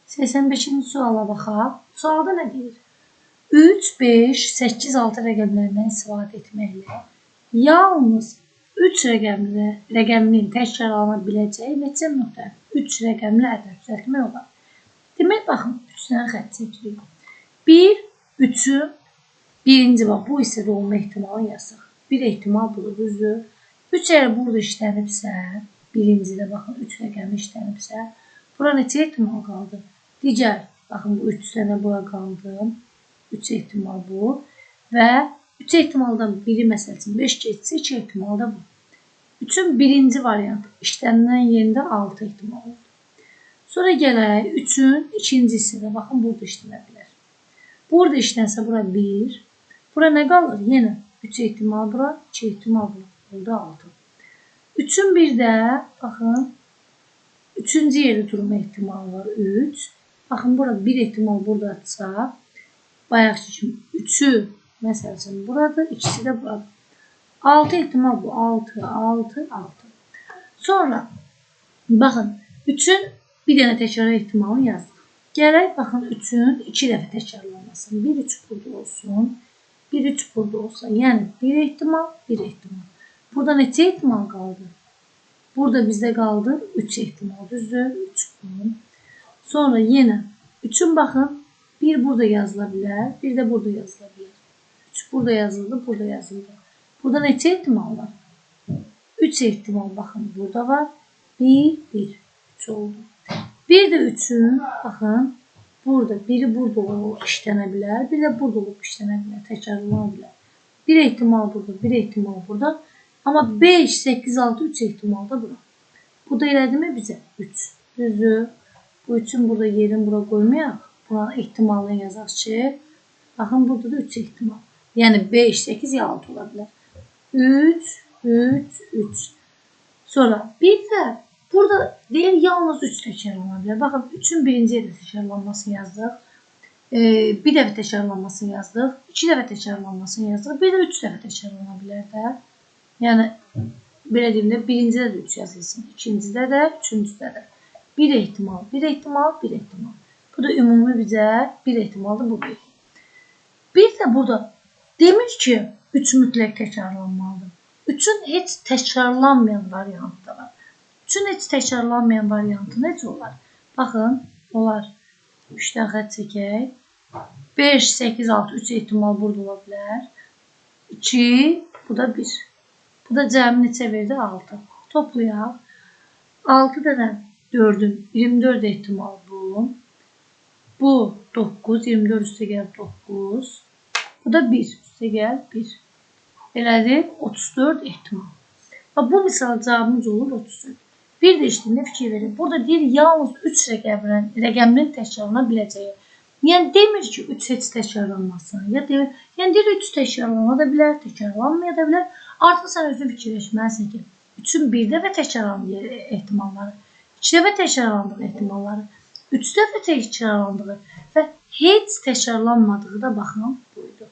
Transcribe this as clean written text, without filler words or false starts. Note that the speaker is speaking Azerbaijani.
85-ci suala baxaq. Sualda nə deyir? 3, 5, 8, 6 rəqəmlərindən istifadə etməklə yalnız 3 rəqəminin təkrarlana biləcəyi neçə müxtəlif 3 rəqəmli ədəd düzəltmək olar? Demək, baxın, 3 dənə xətt çəkirik. 1, 3-ü, birinci bax, bu hissədə olma ehtimalını yazsaq. Bir ehtimal budur, düzdür. 3 əgər burada işlənibsə, birincidə baxın, 3 rəqəmi işlənibsə, bura neçə ehtimal qaldı? Digər, baxın, bu 3 dənə bura qaldı. 3 ehtimal bu. Və 3 ehtimaldan biri məsəl üçün 5 keçsə, 2 ehtimal da bu. 3-ün birinci variantı işlənilən yerində 6 ehtimal oldu. Sonra gələk 3-ün ikinci hissədə, baxın, burada işlənə bilər. Burada işlənsə bura 1, bura nə qalır? Yenə 3 ehtimal bura, 2 ehtimal bura. Oldu 6. 3-ün bir də, baxın, 3-cü yerdə durma ehtimalı var 3. Baxın, bura 1 ehtimal buradadırsa, bayaqki kimi 3-ü məsəl üçün buradır, ikisi də buradır. 6 ehtimal bu. 6, 6, 6. Sonra, baxın, 3-ün bir dənə təkrar ehtimalını yazdıq. Gələk, baxın, 3-ün 2 dəfə təkrarlanmasın. 1, 3 burada olsun, 1, 3 burada olsa, yəni 1 ehtimal, 1 ehtimal. Burada neçə ehtimal qaldı? Burada bizdə qaldı 3 ehtimal, düzdür? 3 bu. Sonra yenə 3-ün baxın, 1 burada yazıla bilər, 1 də burada yazıla bilər. 3 burada yazıldı, burada yazıldı. Burada neçə ehtimal var? 3 ehtimal baxın burada var. 1, 1, 3 oldu. Bir də 3-ün, baxın, burada, biri burada olub işlənə bilər, bir də burada olub işlənə bilər, təkrarlana bilər. Bir ehtimal burada, bir ehtimal burada. Amma 5, 8, 6, 3 ehtimal da bura. Bu da elədimi bizə? 3. Düzdür. Bu 3-ün burada yerini bura qoymayaq. Buranın ehtimalını yazaq ki, baxın, burada da 3 ehtimal. Yəni 5, 8 ya 6 ola bilər. 3, 3, 3. Sonra bir də burada deyir yalnız 3 təkrarlana bilər. Baxın, 3-ün birinci yerdə təkrarlanmasını yazdıq. Bir dəfə təkrarlanmasını yazdıq. 2 dəfə təkrarlanmasını yazdıq. Bir də 3 dəfə təkrarlana bilər də. Yəni, belə deyim də, birincidə də 3 yazılsın. İkincidə də, üçüncüdə də. Bir ehtimal, bir ehtimal, bir ehtimal. Bu da ümumi bizə bir ehtimaldır bu bir. Bir də burada demir ki, 3 mütləq təkrarlanmalıdır. 3-ün heç təkrarlanmayan variantı da var. 3-ün heç təkrarlanmayan variantı necə olar? Baxın, olar. 3-dən xətt çəkək. 5, 8, 6, 3 ehtimal burada ola bilər. 2, bu da 1. Bu da cəmi neçə verdi? 6. Toplayaq. 6 dənə 4-ün 24 ehtimal bu. Bu 9, 24 üstə gəl 9. Bu da 1 üstə gəl 1. Elədir 34 ehtimal. Bax, bu misal cavabımız olur 34. Bir də işləyində fikir verin. Burada deyir yalnız 3 rəqəminin təkrarlana biləcəyi. Yəni demir ki 3 heç təkrarlanmasın. Ya demir, yəni deyir 3 təkrarlana da bilər, təkrarlanmaya da bilər. Artıq sən özün fikirləşməlisən ki, 3-ün bir dəfə təkrarlandığı ehtimalları, 2 dəfə təkrarlandığı ehtimalları, 3 dəfə təkrarlandığı və heç təkrarlanmadığı da baxın buydu.